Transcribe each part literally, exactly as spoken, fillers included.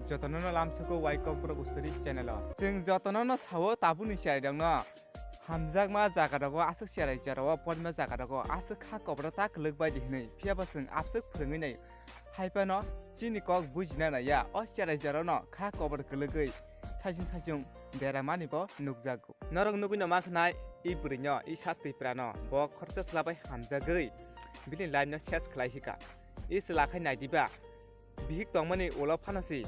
Jotono no lamsugo Wai Kokborok Story channel o. Chwng jotono no sao tabukni cherairokno. Hamjakma jagarogo aswk cherai jorao, porima jagarogo aswk kha koboro ta kwlwk bai di hwnwi. Phiyaba chwng abswk phwrwngwi nai. Haiphano chini kok bujina naiya. O cherai jorano kha kobor kwlwgwi saichung saichung deramani bo nukjago. Norok nugwi no mankhnai, i bwrwino, i sak Tiprano bo khoroksa chwla bai hamjagwi bini life no ses khlai hika. I chwla khai naidiba, bihik tongmani ulo phano si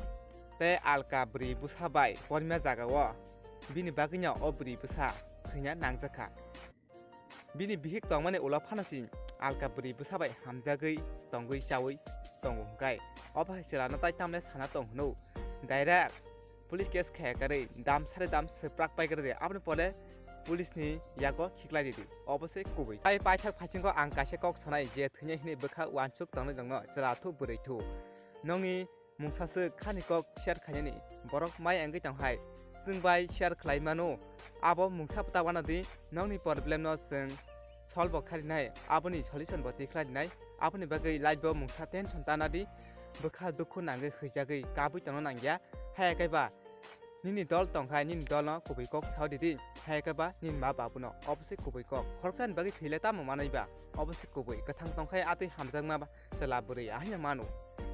tei alka bwrwi bwsa bai porima jagao bini bagwino o bwrwi bwsa thwina nangjakha. Bini bihik tongmani ulo phano si alka bwrwi bwsa bai hamjagwi tongwi chawi tongo hwnkhe obo hai chwlano tai tamle sana tong hwno. Direct police case khaya karwi dam sari dam swprak pai karwi, aboni pore police ni yago khiklai ridi. Obo se kubui. Tai paithak phaisingo ang kaisa kok sanai je thwinai hwnwi bwkha uansuk tongnai nokno chwla thu bwrwi thu. Nongni mungsa swk khani kok share khainani borok mai wngwi tong hai. Chwng bai share khlai mano. Abo mungsa ta wana di nokni problem no chwng solve bo kharinai, aboni solution bo twi khlai rinai. Aboni bagwi life bo mungsa tension tana di, bwkha dukhu nangwi hwijagwi kabwi tongna nangya. Haya khe ba nini dol tongkha, nini dolno kubui kok sao didi, haya khe ba nini ma babuno. Obo se kubui kok. Khoroksani bagwi thwile tamo manwi ba? Obo se kubui. Kwthang tongkha atwi hamjakma ba chwla bwrwi ahino mano.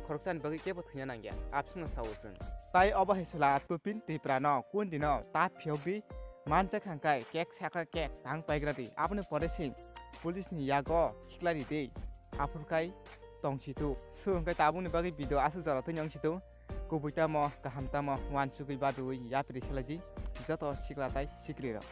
Khoroksani bagwi kebo thwina nangya, abswkno sao chwng. Tai obo hai chwla Tupin Tiprano kundino ta phiyokdi, manjak hangkai kek saka kek tang paigra di. Aboni pore sing police ni yago khiklai di, aphurkai tongsitu. Su hwnkhe tabukni bagwi video aswk jora twi nongsitu. Kubui tamo, kaham tamo, uansugwi badui yapri salai di joto sikla tai sikri rok.